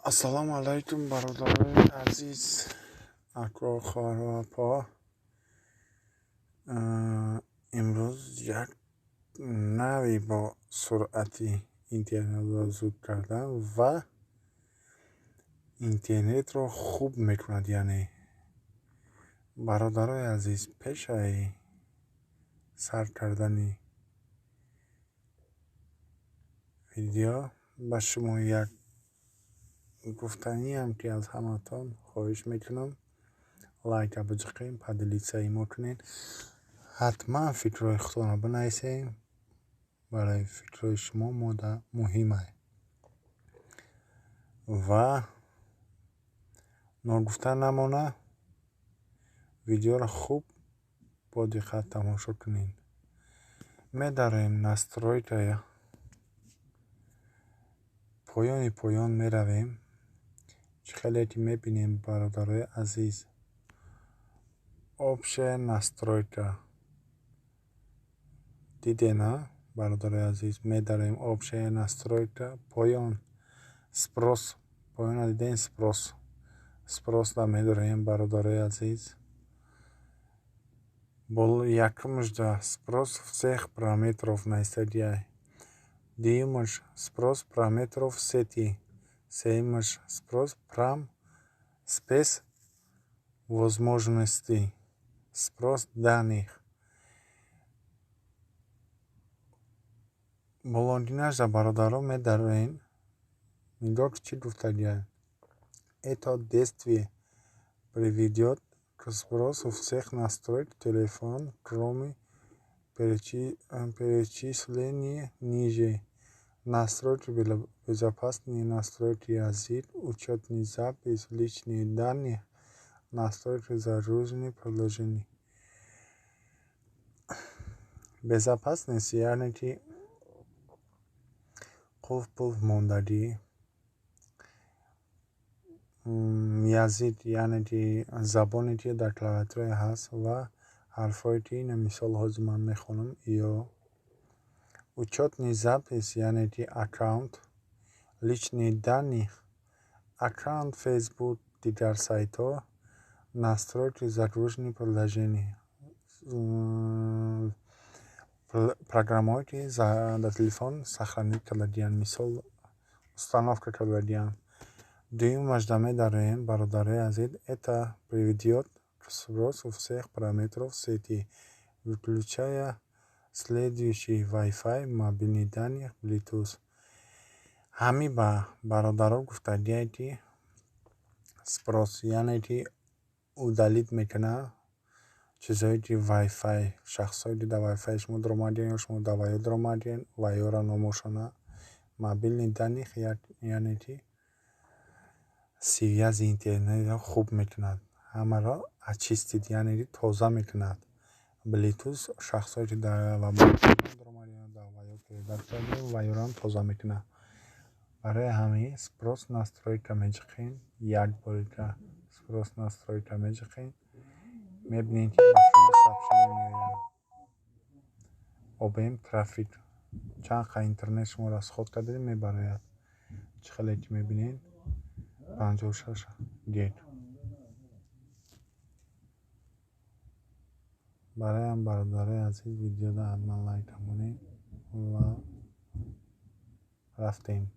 Ассалому алайкум, бародарони азиз, ако, хоҳару апо. Имрӯз як нави бо суръати интернетро зуд кардан ва интернетро хуб мекунад. Яъне, бародарои азиз, пешаи сар кардани видео ба шумо як гуфтаниам, ки аз ҳаматон хоҳиш мекунам, лайка биҷиқем, поделиться мо кунед, ҳатман фикрҳои худтонро бинависед. Барои фикрҳои шумо мода муҳим ай. Ва ногуфта намона, видеоро хуб бо диққат тамошо кунед. Медароем настройкая, поёни поён меравем. Чӣ хеле ки мебинем, бародарои азиз, общая настройка дидена, бародарои азиз, медароем общая настройка, поён сброс, поёна дидем, сброс, сброс да медароем, бародарои азиз. Якумашда сброс всех параметров наистагиай, дуюмаш сброс параметров сети, сеюмаш сброс парам спец возможностей, сброс данных. Болонгинашда, бародарон, медароем. Нигоҳ, чӣ гуфтагиай: это действие приведёт к сбросу всех настроек телефон, кроме перечисленных ниже: настройки безопасности, настройки язык, учётный запись, личные данные, настройки загруженных приложений. Безопасность, яъне ки қулф пулф мондагӣ, язык, яъне ки забоне, ки дар клавиатура ҳаст, ва ҳарфҳое, ки ина мисол ҳозир ман мехонам, ё учётный запись, яъне ки аккаунт, личные данных, аккаунт Фейсбук, дигар сайтҳо, настройки загруженных приложений, программаҳое, ки дар телефон сохранить кардагиянд, мисол установка кардагиянд. Дуюмашда медароем, бародарои азиз: это приведёт к сбросу всех параметров сети, включая следующий: Wi-Fi, мобильные данные, Bluetooth. Ҳамин ба бародаро гуфтагие, ки сброс, яъне ки удалить мекунад чизҳое, ки Wi-Fi, шахсҳое, ки дар Wi-Fi шумо даромадем ё шумо дар ваё даромадем, ваёра номошона, мобильные данных, яъне ки связи интернетро хуб мекунад, ҳамаро очистить, яъне ки тоза мекунад, Bluetooth, шахсҳое, ки дар даромадем, дар ваё передача кардем, ваёрам тоза мекунад. Барои ҳамин сброс настройка меҷиқем, як борига сброс настройка меҷиқем, мебинем, ки ба шумо сообщение меояд: объём трафик, чанд қа интернет шумо расход кардед, мебарояд. Чӣ хеле ки мебинед, 56 гиг. Бароям, бародарои азиз, видеода ҳатман лайк монед ва рафтем.